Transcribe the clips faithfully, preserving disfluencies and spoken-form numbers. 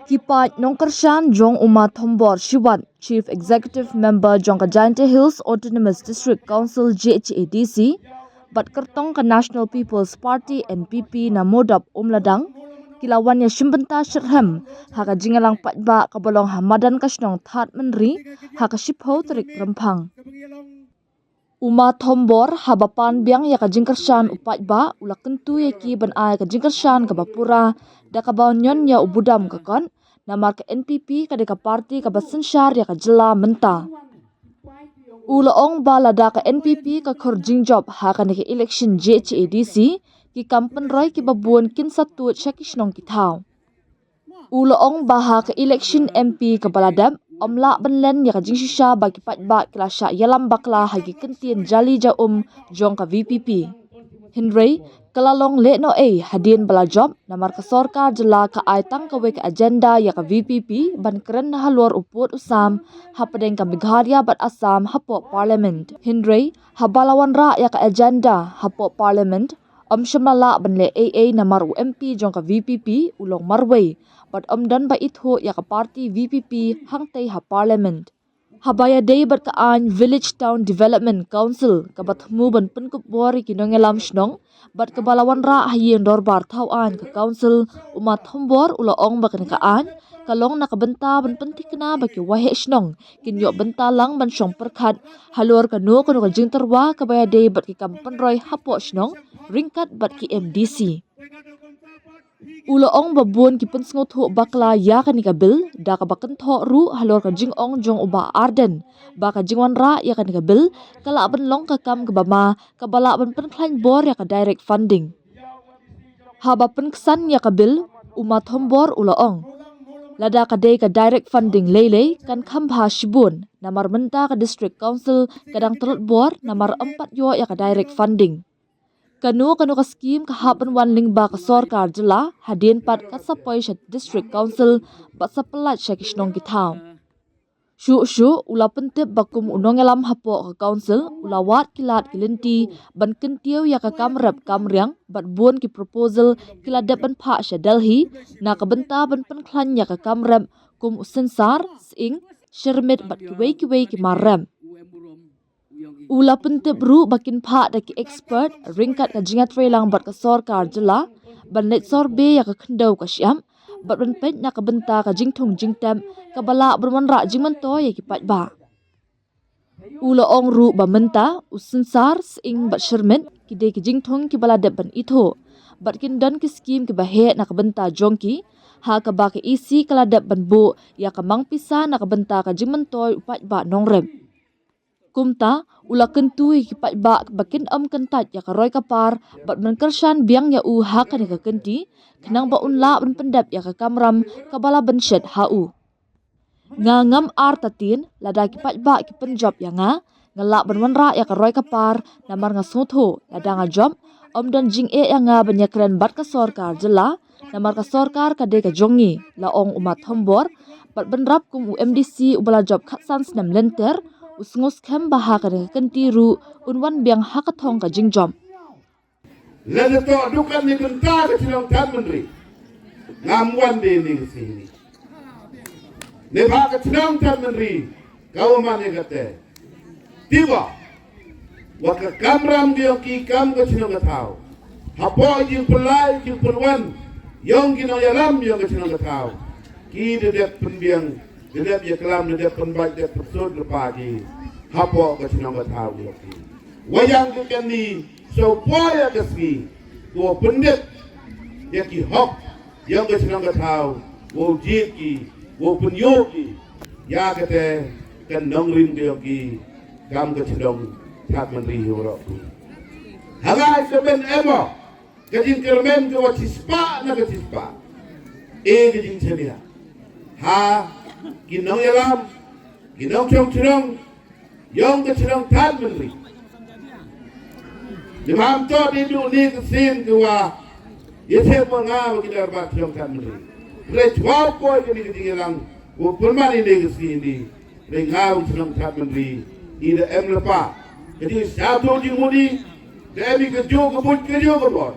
Ki paid nongkyrshan jong u Ma Thombor Shiwat, Chief Executive Member jong ka Jaintia Hills Autonomous District Council, J H A D C, bad kyrtong ka National People's Party, N P P, na Mawdob Umladang, ki la wan ïa shim bynta shitrhem ha ka jingïalang paidbah kaba long ha madan ka shnong Thadmynri ha ka shiphew tarik Rymphang. U Ma Thombor, haba pan biang ïa ka jingkyrshan u paidbah, u la kyntu ïa ki ban ai ka jingkyrshan kaba pura da kaba ñion ïa u budam ka kot, namar ka N P P ka dei ka parti kaba synshar ïa ka jylla mynta. U la ong ba lada ka N P P ka khur jingjop ha kane ka election J H A D C, ki kam pynroi kiba bun kin sa tuid sha ki shnong ki thaw. U la ong ba ha ka election M P kaba la dep, ym lah ban len ïa ka jingshisha ba ki paidbah ki la shah ïalam bakla ha ki kyntien jali ja um jong ka V P P. Hynrei ka la long lehnohei hadien ba la jop, namar ka sorkar jylla ka ai tang kawei ka agenda ïa ka V P P ban kren halor u pud u sam hapdeng ka Meghalaya bad Assam hapoh Parliament. Hynrei haba la wanrah ïa ka agenda hapoh Parliament, ym shym la lah ban leh ei ei namar u M P jong ka V P P u long marwei bad ym don ba ithuh ïa ka parti V P P hangtei ha Parliament. Haba ïadei bad ka aiñ Village Town Development Council kaba thmu ban pynkup bor ïa ki nongïalam shnong bad kaba la wanrah ha ïing dorbar thaw aiñ ka Council, u Ma Thombor u la ong ba kane ka aiñ ka long na ka bynta ban pynthikna ba ki waheh shnong kin ïoh bynta lang ban shong pyrkhat halor kano kano ka jingtyrwa kaba ïadei bad ki kam pynroi hapoh shnong ryngkat bad ki M D C. U la ong ba bun ki pynsngewthuh bakla ïa kane ka bill da kaba kynthoh ruh halor ka jingong jong u Bah Ardent ba ka jingwanrah ïa kane ka bill ka lah ban long ka kam kaba ma kaba lah ban pynkhlaiñ bor ïa ka direct funding. Haba pynksan ïa ka bill, u Ma Thombor u la ong, lada ka dei ka direct funding lei lei kan kham bha shibun, namar mynta ka District Council ka dang tlot bor namar ym pat ïoh ïa ka direct funding. Kano kano ka skim ka hap ban wan lyngba ka sorkar jylla, hadien pat ka sa poi sha District Council bad sa pyllait sha ki shnong ki thaw. Shuh shuh u la pyntip ba kum u nongïalam hapoh ka Council u la wad ki lad ki lynti ban kyntiew ïa ka kam rep kam riang bad bun ki proposal ki la dep ban phah sha Delhi na ka bynta ban pynkhlaiñ ïa ka kam rep kum u synsar, sying, shyrmit bad kiwei kiwei ki mar rep. U la pyntip ruh ba kin phah da ki expert ryngkat ka jingïatreilang bad ka sorkar jylla ban leit survey ïa ka khyndew ka shyiap bad ban peit na ka bynta ka jingthung jingtep kaba lah ban wanrah jingmyntoi ïa ki paidbah. U la ong ruh ba mynta u synsar, sying bad shyrmit ki dei ki jingthung kiba la dep ban ithuh bad kin don ki skim kiba heh na ka bynta jong ki, ha kaba ka E C ka la dep ban buh ïa ka mang pisa na ka bynta ka jingmyntoi u paidbah nongrep. Kumta u la kyntu ïa ki paidbah ba kin ym kyntait ïa ka roi ka par bad ban kyrshan biang ïa u ha kane ka kynti, khnang ba un lah ban pyndep ïa ka kamram kaba la ban shet ha u. Nga ngam artatien, lada ki paidbah ki pynjop ïa nga, nga lah ban wanrah ïa ka roi ka par, namar nga sngewthuh lada nga jop, ym don jingeh ïa nga ban ïakren bad ka sorkar jylla, namar ka sorkar ka dei ka jong ngi, la ong u Ma Thombor. Bad bynrap kum u M D C uba la jop khatsan snem lynter, u sngewskhem ba ha kane ka kynti ruh un wan biang ha ka thong ka jingjop. Lada to dukan ni bynta ka chnong Thanmynri, ngam wan de ni ka sngi ni. Ne ba ka chnong Thanmynri ka wa man ïa kata. Tiba wat ka kamram ka ïong ki kam ka chnong ka thaw, hapoh jingpynlait jingpynwan ïong ki nongïalam ïong ka chnong ka thaw, ki da dep pynbiang, da dep ïaklam, da dep pynbait, da dep pynsut lypa ki hapoh ka chnong ka thaw ïong ki. Wa ïa ka kani shu poi ïa ka sngi ko pyndep ïa ki hok ïong ka chnong ka thaw, ko jied ki, ko pynïoh ki ïa kata ka nongrim ka ïong ki kam ka chnong Thanmynri hi waroh. Ha nga i sa ben em o ka jingkyrmen ka wa chispah na ka chispah. E ka jingchania ha ki nongïalam, ki nongchong chnong yong ka chnong Than Myntri. Ni mam to di du ni ka sin ka wa ya se mo nga wa ki darbar chnong Than Myntri. Re chwa ko ka ni ka jingïalang wa pyrman ni ka sin di. Re nga wa chnong Than Myntri i da em lapa ka jingsiaw tu jingmuni da em i ka jo ka buj ka jo ka bor.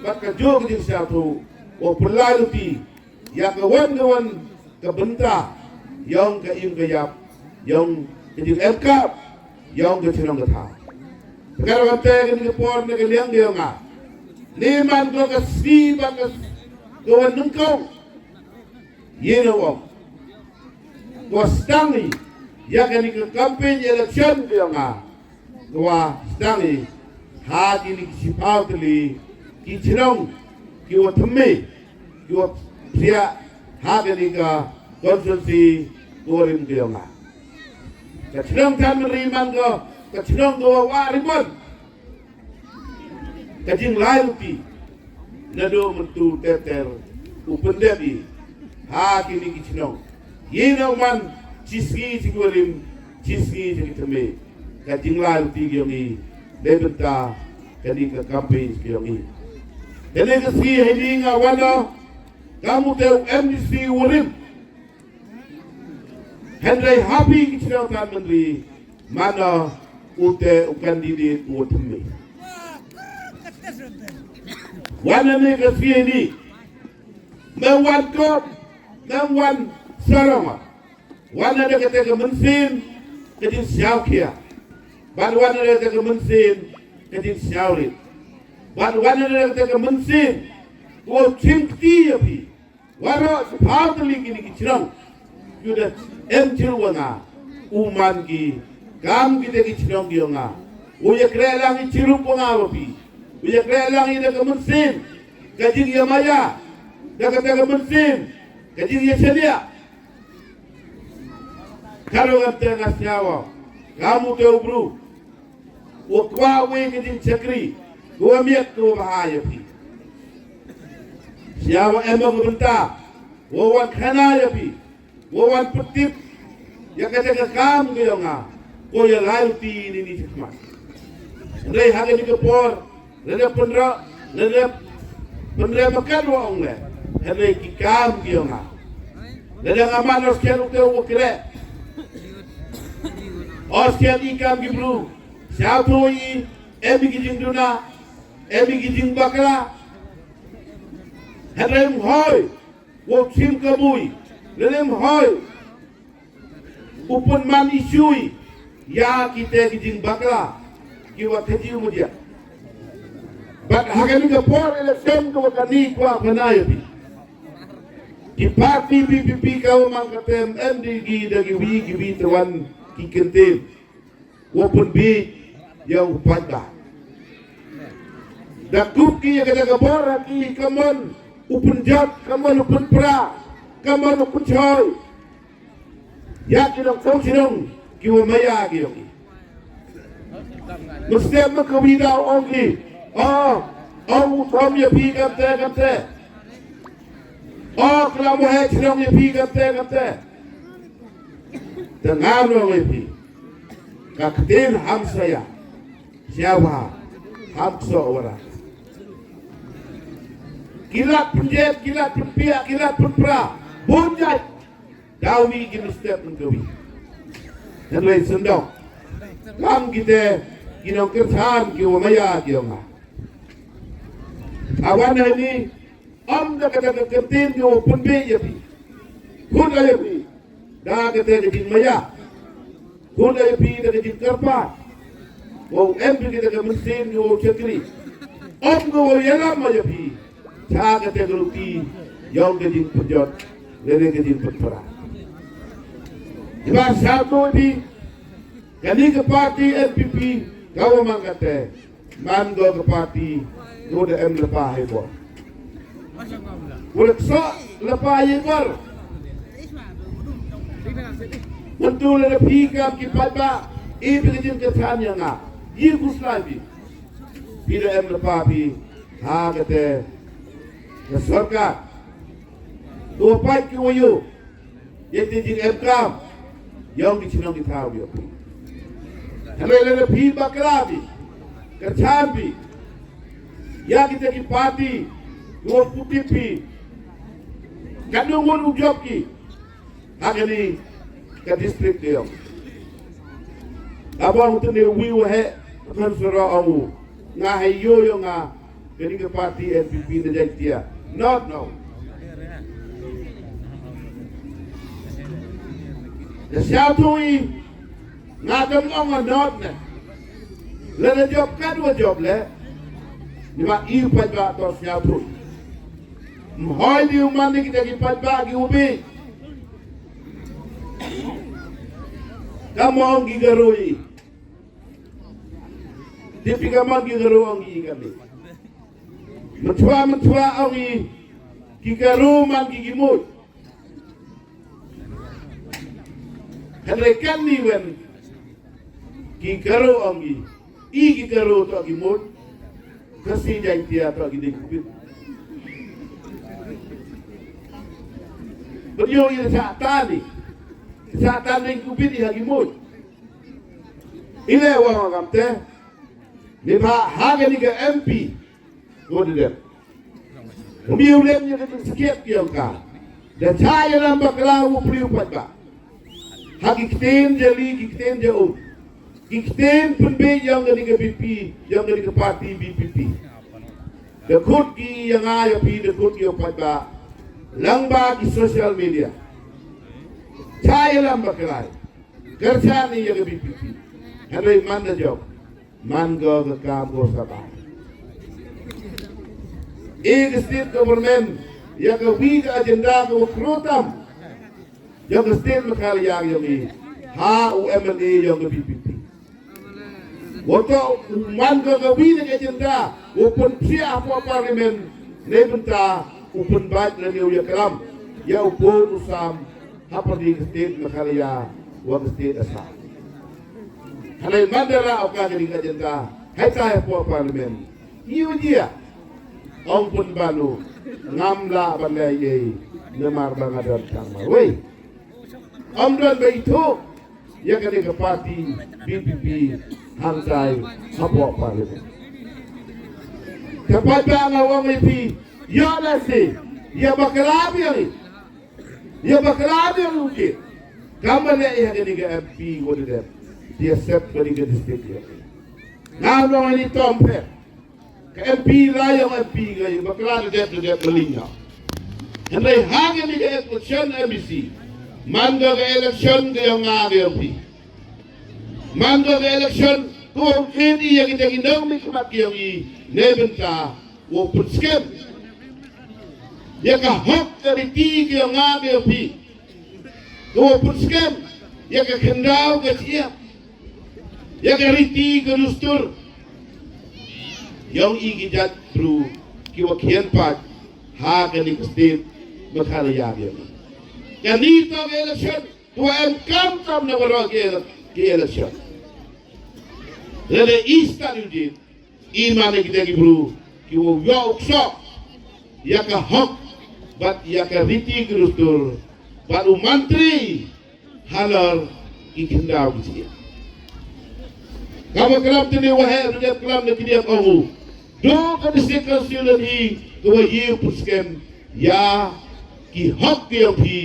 Bat ka jo ka jingsiaw tu wa pyrlai luti ya ka wan ka wan ka bynta yong ka im ka yap yong ka jing em kap yong ka chnong ka thaw. Ka wan te ka ni ka por na ka liang ka yong nga ni man ko ka si ba ka ka wan nung kong. Ye na wong ko stang i ya ka ni ka campaign election ka yong nga. Ka wa sdang i ha kini ki shiphew tylli ki chnong ki wa thymmai ki wa phriah ha kani ka constituency ka wa rim ka yong nga. Ka chnong Than Myntri man ka ka chnong ka wa wah ribbon. Ka jinglai luti naduh mynta ter ter u pyndep i ha kini ki chnong. Ye nongman chi sngi chi ki wa rim, chi sngi chi ki thymmai. Ka jinglai luti ki yong i dei bynta kani ka campaign ki yong i. Kani ka sngi heini nga wan o kam u te u MDC u wa rim. Hynrei ha phi ki chnong Than Myntri man o u te u candidate u wa thymmai. Wan na ni ka sngi ni me wan ko me wan sarong. Wan na da ka te ka mynsiem ka jingsiaw khia. Ban wan na da ka te ka mynsiem ka jingsiaw rit. Ban wan na da ka te ka mynsiem u chim kti ya phi. Waroh shiphew tylli kini ki chnong. Yu da em chiru wa nga u man ki kam ki te ki chnong ki yong nga. U ya kre lang i chiru wa nga wa phi. U ya kre lang i da ka mynsiem ka jing ya maya da ka te ka mynsiem ka jing ya chalia. Ka ro ngam te nga siawa kam u te u bru wa kwah wei ka jingchakri ka wa miat ka wa bha ya phi. Siawa em ka bynta wa wan khana ya phi wa wan pyntip ya ka jaka kam ka yong nga ko ya lai luti ni ni chakmat. Hynrei ha kani ka por lada pynra lada pynra makan wa ong le hynrei ki kam ki yong nga. Lada nga man os kian u te u kre os kian i kam ki bru. Siaw tu i em i ki jingduna em i ki jingbakla. Hynrei ym hoi wow chim ka bui lada ym hoi u pynman i shui ya ki te ki jingbakla ki wa ka jiw mudia. Bad ha kani ka por election ka wa kani kwah khana ya phi. Ki party VPP ka wa man ka te em di ki da ki wi ki wi te wan ki kyntien. Wa pynbeit ya u paidbah. Da kup ki ya ka jaka bor ha ki ka mon u pynjot ka mon u pynpra ka mon u pynchoi. Ya ki nongchong chnong ki wa maya ki yong ki. Mynstep ma ka wi da ong ki o ong u thom ya phi kamte kamte. O klam wa he chnong ya phi kamte kamte. Te nga ong ya phi ka ktien ham sa ya. Siawa ham kso wara. Ki lad pynjet ki lad pynpiah ki lad pynpra bun jait. Daw wi ki mynstep mynta wi. Hynrei sendok kam ki te ki nongkyrchan ki wa maya ki yong nga. Awan heini ym da ka da ka kyntien ki wa pynbeit ya phi. Khun la ya phi da ka te ka jingmaya. Khun la ya phi da ka jingkyrpad. Wow em phi ka te ka mynsiem ki wow chakri. Ym ka wow yalam ya phi cha ka te ka luti yong ka jingpynjot lane ka jingpynpra. Iba sa tu phi kani ka party NPP ka wa man ka te man go ka party ko da em lapa hai bor. Ko da kso lapa hai bor. Mynta la da phi kam ki paidbah i phi ka jingkyrchan ya nga. Yi ku slai phi. Phi da em lypa phi ha kata ka sorkar. Ko pait ki wa ïoh ïa ka jingem kam ïong ki chnong ki thaw ïoh phi. Hynrei lada phi bakla phi, ka chan phi ïa kita ki party ki wa putih phi, ka nungun u jop ki ha kani ka district ka ïong. Abang tu ni wi wa he kan sura au nga he yo yo nga kani ka party N P P na Jaintia. Not no. Da siaw tu i nga kam ong a not ne. Lada jop ka dua jop le. Ni ma i pa ba to siaw tu. Mhoi di u man ni kita ki pa ba ki ubi. Ka mong ki garui. Di pi ka man ki garui ong ki kami. Mentua mentua ong ki ki garui man ki ki mut. Hynrei kan ni wen ki garui ong ki i ki garui to ki mut. Ka si Jaintia to ki ding kubit. Bad yo i sa tani sa tani ding kubit i ha ki mut. Ile wa ngam te. Ni ba ha kani ka M P. Ko de dep. Umi u lem ïa ka jingskhem ki ong ka. Da cha ïalam bakla u priu pat ba. Ha ki ktien jali ki ktien ja um. Ki ktien pynbeit ïong kani ka B P, ïong kani ka party B P P. Da khut ki ïa nga ïa phi da khut ïa u pat ba. Lang ba ki social media. Cha ïalam bakla. Kyrchan ïa ka B P P. Hynrei man da jop. Man ko ka kam ko sa ba. E ka state government ïa ka wi ka agenda ko kru tam. Ïa ka state Meghalaya ïa wi ha u M L A ïa ka B P P. Wato u man ko ka wi ka agenda u pun sia hapoh parliament ne bynta u pun bad ne ïa ka lam ïa u pun u sam. Hapdeng ka state Meghalaya wa ka state Assam. Hynrei man da la o ka ka ding agenda hai tai hapoh parliament. Ïu jia ong pun banu ngam la ban lei ei namar ba nga don tang marwei. Ong don ba ithuh ïa ka ding ka party B P P hang tai hapoh parliament. Ka pat ba nga ong ïa phi ïa la si ïa bakla biang. Ïa bakla biang u ki. Kam ba leh ïa kani ka M P ko de dep. Ïa sep kani ka district ïa. Nga nong ani tom phe. Ka M P la ïa M P ka ïa bakla de dep de dep maling ka. Hynrei ha kani ka election M D C. Man ka ka election ka ïa nga ka ïa M P. Man ka ka election ko ong kin ïa kita ki nong mi khmat ki ïa ngi ne bynta. Wow pynskhem ïa ka hok ka riti ka ïong nga ka ïong phi. Ka wow pynskhem ïa ka khyndaw ka jingïap, ïa ka riti ka dustur ïong i ki jait bru ki wa khian pat ha kani ka state Meghalaya ka ïong. Kani to ka election ka wa em kam tam na baroh ki ele-, ki election. Lada i stad u jin i man ïa kita ki bru ki wow ïoh u ksoh ïa ka hok bad ïa ka riti ki dustur bad u mantri halor ki khyndaw ki jingïap. Kaba klam tene wa heh ruh dep klam na ki dep ong u. Dooh ka district council lane ka wa ïew pynskhem ïa ki hok ki ïong phi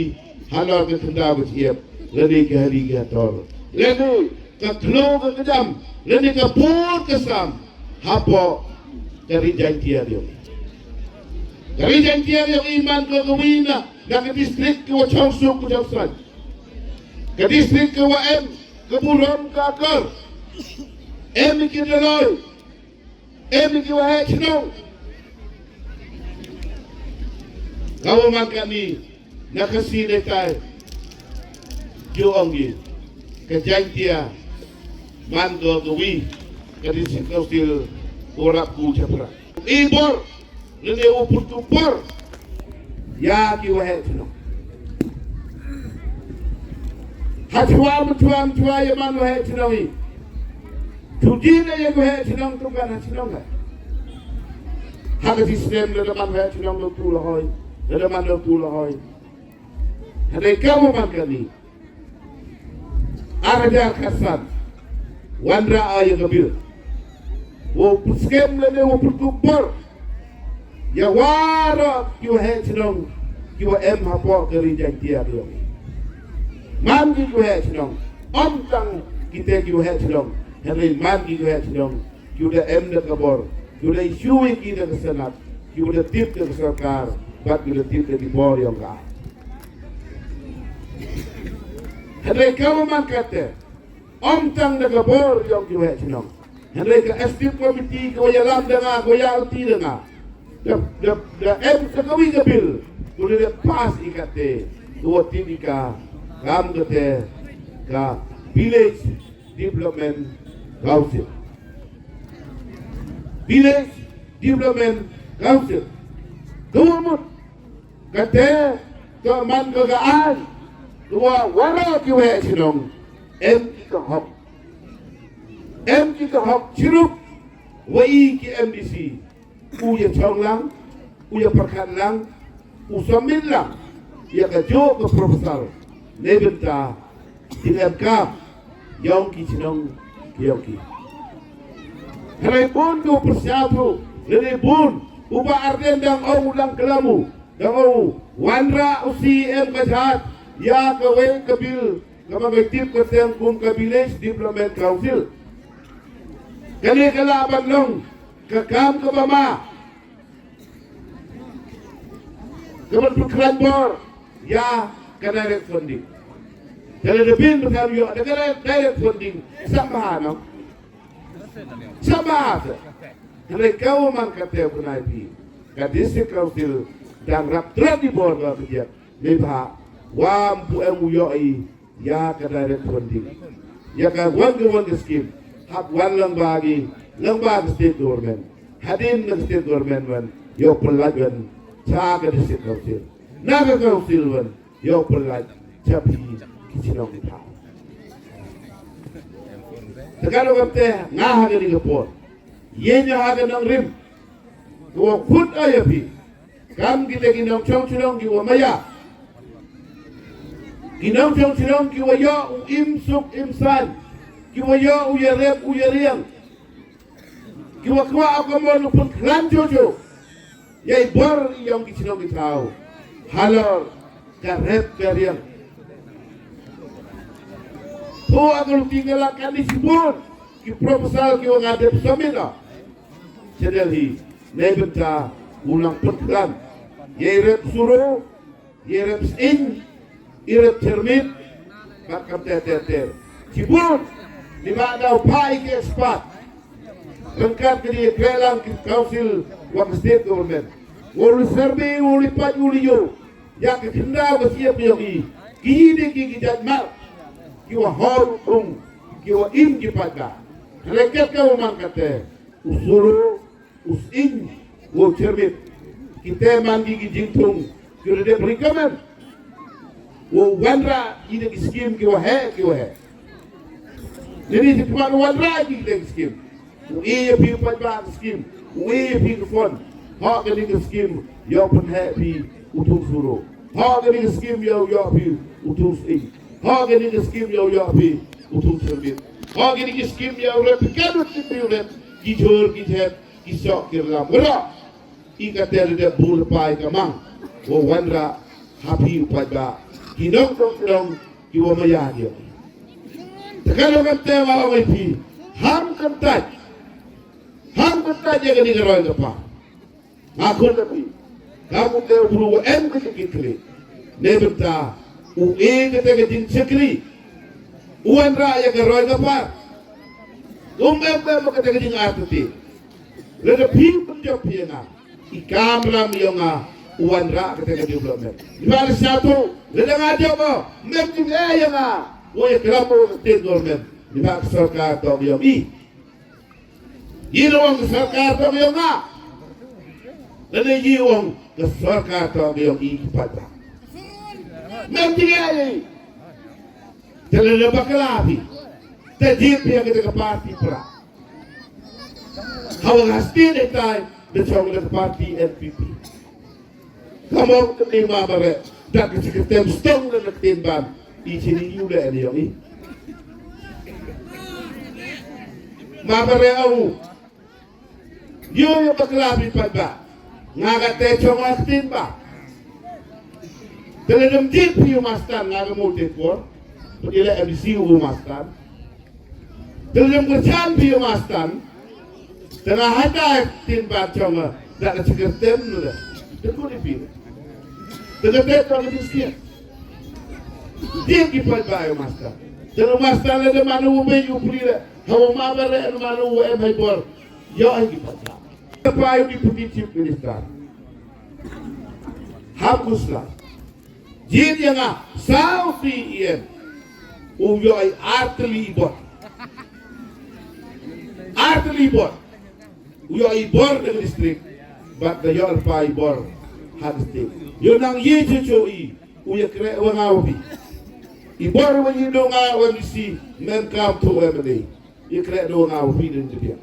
halor ka khyndaw ka jingïap lane ka hali ka hator lane ka khloo ka kjam lane ka bor ka sam hapoh ka ri Jaintia ïong. Ka ri Jaintia ïong i man ko ka wi na na ka district ka wa chong suk ka chong sain. Ka district ka wa em ka burom ka akor. Em ki doloi. Em ki wa heh chnong. Ka wa man kani na ka si ne tai. Ju ong ki ka Jaintia man ko ka wi ka district council ko rap ku chapra. I bor ne ne u putu bor. Ïa ki wa heh chnong. Ha chwa mchwa mchwa ïa man wa heh chnong i. Tuji na ïa ki wa heh chnong tu kan ha chnong ka. Ha ka system lada man heh shnong la tu la hoi, lada man la tu la hoi. Hynrei ka mo man kani. Ar hajar khatsan wanrah ïa ka bill. Wow pynskhem lane wow pynkup bor ïa waroh ki waheh shnong ki wa em hapoh ka ri Jaiñtia ka ïong. Man ki waheh shnong, ym tang kita ki waheh shnong, hynrei man ki waheh shnong ki wa da em da ka bor, ki wa da issue ïa ki da ka Senate, ki wa da tip da ka sorkar, bad ki wa da tip da ki bor ïong ka. Hynrei ka wa man kata, ym tang da ka bor ïong ki waheh shnong, hynrei ka executive committee ka wa ïalam da nga, ka wa ïa uti da nga, da, da, da em sa ka wi ka bill, ka wa da pass ïa kata, ka wa tip ïa ka, kam kata, ka Village Development Council. Village Development Council. Ka wa mut kata ka man ka ka aiñ ka wa waroh ki waheh shnong em ki ka hok. Em ki ka hok chirup wa i ki M D C. U ïa chong lang, u ïa pyrkhat lang, u submit lang ïa ka juh ka proposal. Neibynta jingem kam ïong ki shnong ïong ki. Hynrei bun ki u pyrshah tu, hynrei bun u Bah Ardent dang ong u lang klam u, dang ong u wanrah u C E M ka jhat ïa kawei ka bill kaba ngi tip ka seng kum ka Village Development Council. Kane ka lah ban long ka kam kaba ma, kaba pynkhlaiñ bor ïa ka direct funding. Te lada phin bynta ïoh da ka direct funding, sa bha, no? Sa bha te. Hynrei ka wa man kata, pynai phi, ka District Council dang rap tlot i bor ka kjat. Neibhah wa ym pu em u ïohi ïa ka direct funding, ïa ka wan ka wan ka scheme, hap wan lang ba ki, lang ba ka state government. Hadien na ka state government wan ïoh pyllait wan sha ka District Council, na ka Council wan ïoh pyllait sha phi ki shnong ki thaw. Te ka long kamte, nga ha kane ka por ïa nga ha ka nongrim ka wa khut ïa phi. Kam kita ki nongchong chnong ki wa maya, ki nongchong chnong ki wa ïoh u im suk im saiñ, ki wa ïoh u ïarep u ïariang, ki wa kwah ka mon u pynkhlan jojo ïa i bor ïong ki chnong ki thaw halor ka rep ka riang. Pho a ka luti nga la kani shibun ki proposal ki wa nga dep submit na sha Delhi. Neibynta u nang pynkhlan ïa i rep suro, ïa i rep sying, i rep chyrmit, bad kam ter ter ter. Shibun ni ba daw phai ki expert ryngkat ka dei ka lang ki council wa ka state government. Wa u li survey, wa u li pait, wa u li ïoh ïa ka khyndaw ka shyiap ïong i, ki dei ki, ki jait mar ki wa hoi u thung, ki wa im ki paidbah. Hynrei kat ka wa man kata, u suro, u sying, wa u chyrmit, kita man ki, ki jingthung ki wa dep recommend wa u wanrah ïa ki scheme ki wa heh ki wa heh. Lane ki khmat u wanrah ïa ki, kita ki scheme. U ïa phi u paidbah ka scheme, u ïa phi ka fund. Hok kane ka scheme ïa u pynheh phi u thung suro. Hok kane ka scheme ïa u ïoh phi u thung sying. Hok kane ka scheme ïa u ïoh phi u thung chyrmit. Hok kane ka scheme ïa u rep phi, ka dut phi u rep ki jhur ki jhet, ki sok ki rlam. Waroh i kata da dep bun lypa i ka mang wa wanrah ha phi u paidbah, ki nongchong chnong ki wa maya ki. Te ka long kamte, nga ong ïa phi, ham kyntait, ham kyntait ïa kane ka roi ka par. Nga khot ïa phi, ka mut te u bru wa em ka jingkitkhlieh. Neibynta u ïa kata ka jingshakri u wanrah ïa ka roi ka par. Um em em kata ka jingartatien. Lada phi pynjop phi ïa nga, i kamram ïong nga u wanrah kata ka development. Neibhah la sha tu, lada nga jop, ym em jingeh ïa nga wa ïa klam wa ka state government. Neibhah ka sorkar to ka ïong i. Ïa la ong ka sorkar to ka ïong nga, lane ïa ong ka sorkar to ka ïong i ki paidbah. Ym em jingeh ïa i. Te lada bakla phi, te jied phi ïa kata ka party pra. Hawa ka state dei tai, Da chong da ka party N P P. Ka mong ka ni ma bare. Da ka chi ka tem stong da ka tin ban. I chi ni yu le ni yong i. Ma bare au. Yu yu bakla bi pat ba. Nga ka te chong ka tin ba. Te le dem dit pi u mastan nga ka mo te por. Pati le M D C u mastan. Te lem ka chan phi ïa mastan. Te nga hata tin ba chong da ka chikir tem nu da. Te ku ni phi. Te ka te to ni sia. Dia ki pai ba ïa mastan. Te nu mastan le de manu u be yu pri le. Hawa ma ba re manu u em hai bor. Yo ai ki pai ba. Te pai ni puti chief minister. Hapusla. Jin ïa nga saw phi ïen. U ïoh i artylli i bor. Artylli i bor. U ïoh i bor da ka district. Bad da ïoh pa i bor ha district. Ïoh nang ïe chuchu i. U ïa kre wa nga wa phi. I bor wa ngi do nga wa M D C. Men kam tu wa M L A. Ïa kre do nga u phi den jibia.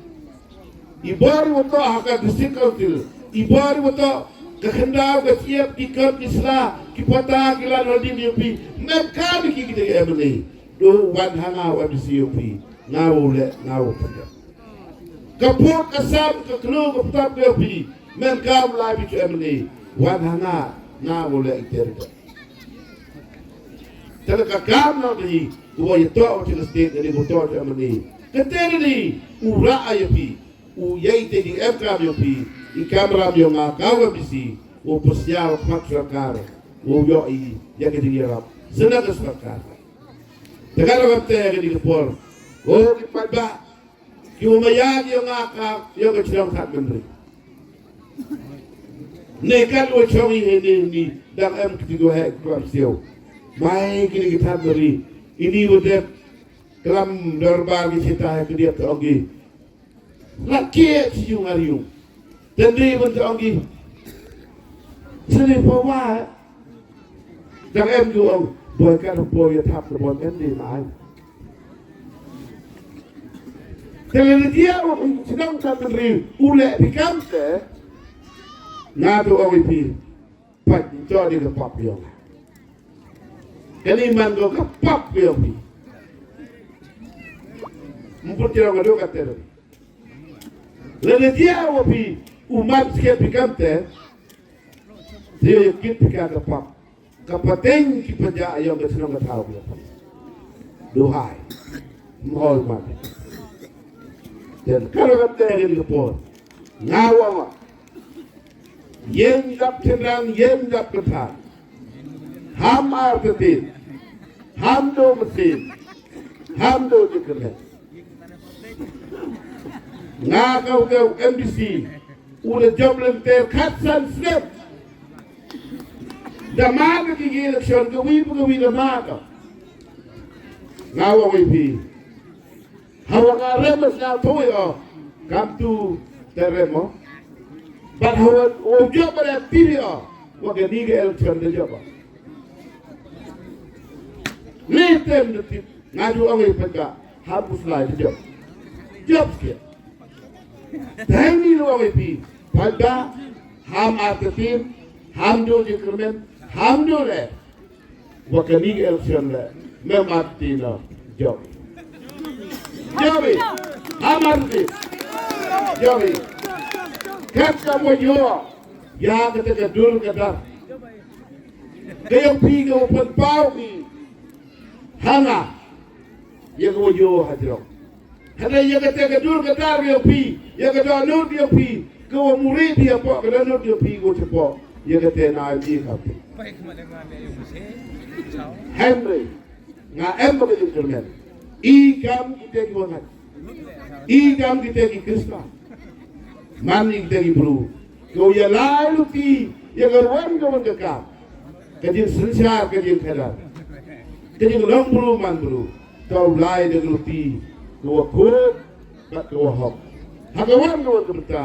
I bor wa to ha ka district council. I bor wa to ka khandaw ka chiep ki kar ki sla ki pata ki lan hol din ïa phi. Men ka bi ki ki de M L A. Do wan ha nga wa M D C ïa phi. Nga u le nga u phi. Ka put ka sam ka klu ka ptap ïa phi. Men ka u lai bi ki M L A. Wan ha nga nga u le i ter. Te ka kam na di ku wa ïa to wa chi state ni ku to wa mani. Ka te ni u ra a ïa phi u ïa i te di em kam ïa phi i kam ram ïa nga ka wa bisi u pusia wa khmat sorkar u ïoh i ïa ka di ïa rap sena ka sorkar. Te ka ram te ka di ka por o ki pat ba Ki u maya ki yong nga ka yong ka chnong Thadmynri. Ne ka lu chong i hene ni dang em ki go he kwam siu. Mai ki ni ki Thadmynri ini u dep klam dorbar ki chita he ki diap tong ki. La kie chi yung ar yung. Tendri pun tong ki. Sini pawa. Dang em ju ong boi ka po ïa thap ka boi em di mai. Te le dia u sdang ka tendri u le di kam te. Nga tu ong i pi. Pat to di ka pap yong. Kani man ko ka pap yong pi. Mput jero ka do ka te. Le dia u pi u man ske pi kam te. Te ïa kit phi ka ka pap. Ka pateng ki paja ïong ka chnong ka thaw ka pap. Duhai. Mhol mat. Jan ka ro ka te rin ka por. Nga wa ma. Yen dap tendang yen dap ka tha. Ham ar ka tin. Ham do mesin. Ham do jikene. Nga ka u M D C. U da jop lynter khatsan snem. Da ma ka ki election ka wi ka wi da ma ka. Nga wa wi pi. Hawa nga rem sna thui o. Kam tu te rem o. But hawa u jop ba da pi o. Wa ka ni ka election da jop o. Ni tem da pi. Nga ju ong i pynka ham u slai te jop. Jop skia. Tang ni lu ong i pi pynka ham artetin ham dul jingkyrmen ham dul e. Wa ka ni election le mem artetin no jop. Jop i ham artetin. Jop i. Kat ka mo yo ya ka te ka dul ka dar. Ka yong pi ka u pynpaw ki. Hana. Ïa ka wa ïoh ha jrong. Hynrei ïa kata ka dur ka dar ïa phi, ïa ka dohnud ïa phi, ka wa muri phi hapoh ka dohnud ïa phi ka wa chapoh. Ïa kata na ïa ka phi. Hynrei nga em ba ka jingkyrmen. I kam kita ki wa ngat. I kam kita ki Khristan. Man i kita ki bru. Ko ïa lai luti ïa ka ruwan ka wan ka kam. Ka jingsynshar ka jingkhadar. Ka jinglong bru man bru. Ka u lai da ka luti ka wa khuid bad ka wa hok. Ha ka wan ka wan ka bynta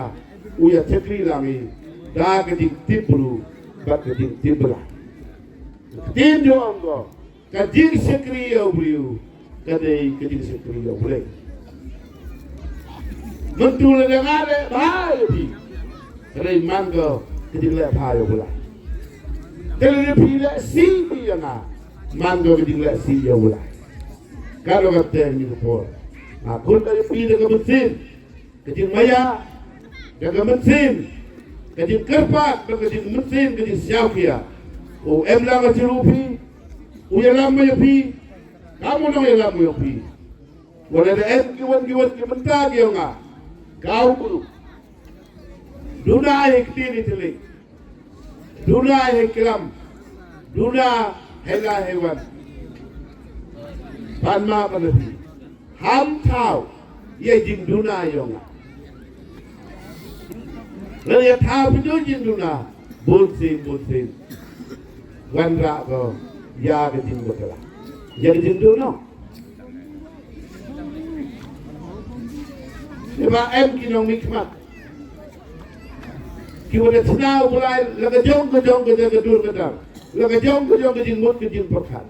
u ïa chakri lang i da ka jingtip bru bad ka jingtip bla. Ka ktien jong ong ko. Ka jingshakri ïa u briew ka dei ka jingshakri ïa u Blei. Mynta lada nga leh bha ïa phi, Hynrei man ko ka jingleh bha ïa u Blei. Te lada phi leh sih ïa nga, man ko ka jingleh sih ïa u Blei. Ka dei kata ngi ka por. Nga khot ïa phi da ka mynsiem, ka jingmaïa, da ka mynsiem, ka jingkyrpad, da ka jingmynsiem, ka jingsngewkhia. U em lang ha jrong phi, u ïalam ïa phi, kam u nongïalam ïa phi. Wat lada em kiwei kiwei ki bynta ki ïong nga, ka u bru. Duna ha ktien ïa tylli. Duna ha klam. Duna ha la ha wan. Pan ma pan phi. Ham thaw ïa jingduna ïong nga. Lada ïa thaw phi ïa jingduna, bun sien bun sien. Wanrah ko ïa ka jingbakla, ïa ka jingduna. Te ba em ki nongmihkhmat kiba da shna u Blei la ka jong ka jong ka jong ka dur ka dar, la ka jong ka jong ka jingmut ka jingpyrkhat.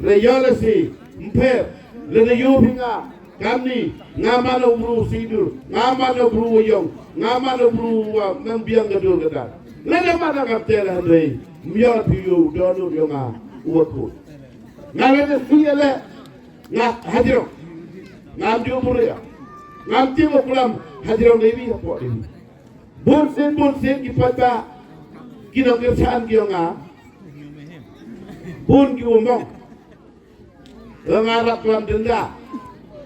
Lada ïoh lashai, ym pher, lada ïoh phi nga, kamni, nga man u bru u shyrkhei, nga man u bru u ïong, nga man u bru u, uh, nang biang ka dur ka dar. Lada man ka te la hynrei, ym ïoh phi ïoh u dohnud ïong nga, u wa khun. Nga lada phi ïa leh, nga hajrong. Ngam ju bru ïa. Ngam tieng u klam hajrong dei wi hapoh dei wi. Bun sien bun sien ki paidbah, ki nongkyrshan ki ïong nga. Bun ki u mong. Nga rap klam dynda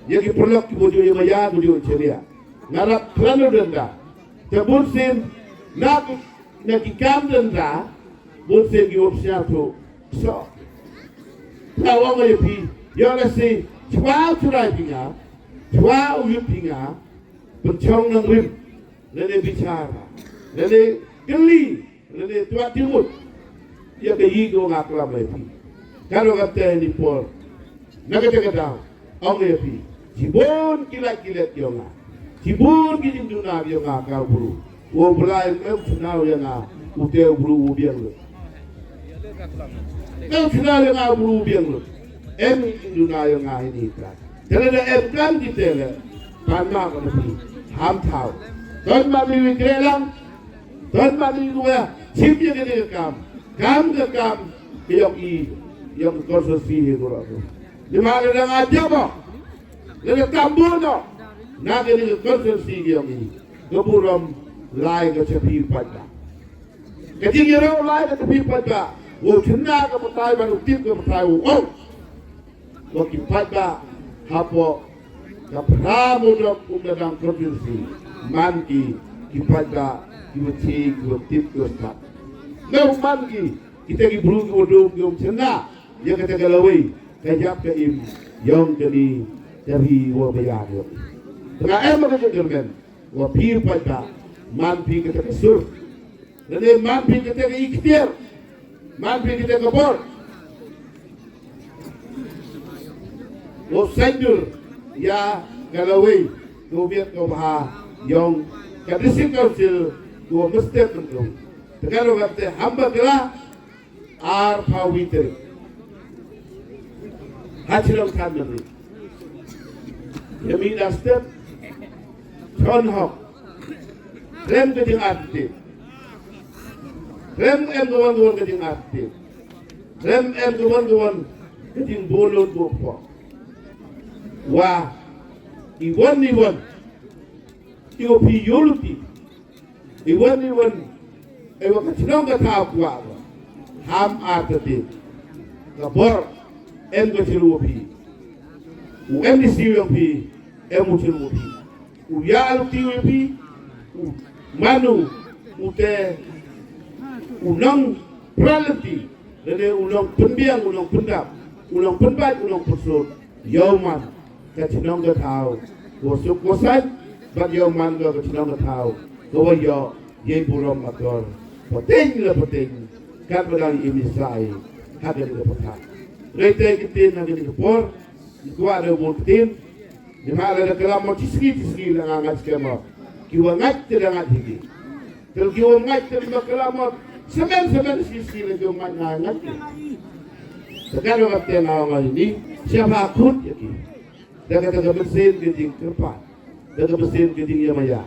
ïa ki paralok kiba ju ïa maya, kiba ju ïa cheria. Nga rap klam dynda. Te bun sien na ki, na ki kam dynda, bun sien ki u sñiawthuh soh. Nga ong ïa phi, ïoh lashai, chwa u trai phi nga, chwa u yut phi nga, pynchong nongrim, lane bichar, lane kylli, lane tuat jingmut ïa ka ïing ko nga klam ïa phi. Ka dei kata ni por. Na kata ka daw, ong ïa phi, shibun ki lait ki let ïong nga, shibun ki jingduna ïong nga ka u bru. U Blei em u chna ïa nga, u te u bru u biang lut. Em u chna ïa nga u bru u biang lut. Em u chna ïa nga ini ka. Te lada em kam ki te leh, pan ma ka phi, ham thaw. Don ma mi wi kreh lang, don ma mi wi shim ïa kane ka kam. Kam ka kam ka ïong i, ïong ka constituency hi ko la ko. Ni ma lada nga jabo, lada tam buno, na kane ka constituency ka ïong i, ka burom lai ka cha phi paidbah. Ka jingïaroh lai ka cha phi paidbah. Wow chynna ka batai ban u tip ka batai u ong. Wa ki paidbah hapoh ka phra mono kum da dang provinsi man ki, ki paidbah kiwa chi, kiwa tip, kiwa stad. Nga u man ki, kita ki bru kiwa dum, kiwa chynna ïa kata ka lawei ka jap ka im ïong kani ka ri wa baïa ïong. Te nga em ka jingkyrmen wa phi paidbah, man phi kata ka sur. Lane man phi kata ka iktiar, man phi kata ka bor. Wow saiñdur ïa ka lawei, ka u biat ka u bha ïong ka District Council, ka u mestep mynta. Te ka ruh kata hamba kala ar phaw wi tarik. Ha Shillong than mynta. Ïa mih da step. Chon hok. Khlem ka jingartatien. Khlem em ka wan ka wan ka jingartatien. Khlem em ka wan ka wan ka jingbun lut bun pok. Wa i wan i wan, i wa phi ïoh luti. I wan i wan, i wa ka chnong ka thaw kwah ka. Ham artatien. Ka bor em ka chiru wa phi. U MDC wa phi, em u chiru wa phi. U ïa luti wa phi. U manu, u te, u nong pra luti. Lane u nong pynbiang, u nong pyndap, u nong pynbait, u nong pynsut. Ïoh man ka chnong ka thaw ko suk ko sait, bad ïoh man ka chnong ka thaw ko wa ïoh ïa i burom akor. Pateng la pateng, kat ba dang i misai ha ka ding ka patha. Rei te ki tin ha ka ding ka por, i kwah da bun ki tin, ni ma la da kala mo chi sngi chi sngi la nga ngat skema. Ki wa ngat te da ngat hiki. Te ki wa ngait te ma kala mo semen semen shi shi le ki wa ngait nga ngait. Te ka ruh ka te nga nga ni siapa akut ïa ki. Te ka te ka mynsiem ka jingkyrpad, te ka mynsiem ka jingïamaya.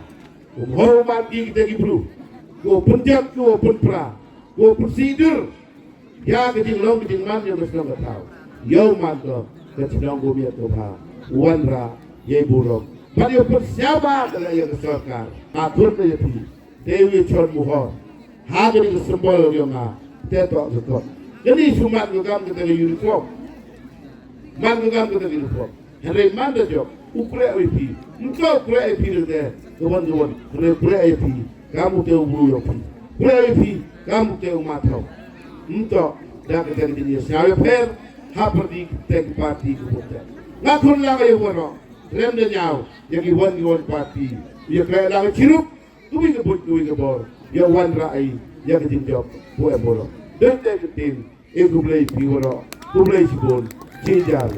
Ym hoi u man ki kita ki briew kiwa pynjot, kiwa pynpra, kiwa pynsih dur ïa ka jinglong ka jingman jong ka shnong ka thaw. Ïa u man ko ka shnong ka miat ka bha, u wanrah ïa i burom bad ïa u pynsñiawbha ka la ïa ka sorkar. Nga khot ïa phi, te u ïa chon muhor ha kane ka symbol yong nga, te to ka kot. Kane shu man ka kam kata ka uniform. Man ka kam kata ka uniform. Hynrei man da jop u khreh ïa phi. Mynta u khreh ïa phi da ka wan ka wan. Hynrei u khreh ïa phi kam u te u bru ïa phi. Khreh ïa phi kam u te u ma thaw. Mynta da kata ka jingïasñiaw ïapher ha pyrdi kata ka parti ka bun te. Nga khun lang ïa waroh. Rem da ñiaw ïa ki wan ki wan parti. Ïa khreh lang chirup. Kawei ka buit kawei ka bor ïa wanrah ïa ka jingjop. Pu em boro. Dei te ka tin. E khublei phi waroh. Khublei shibun. Jingjar.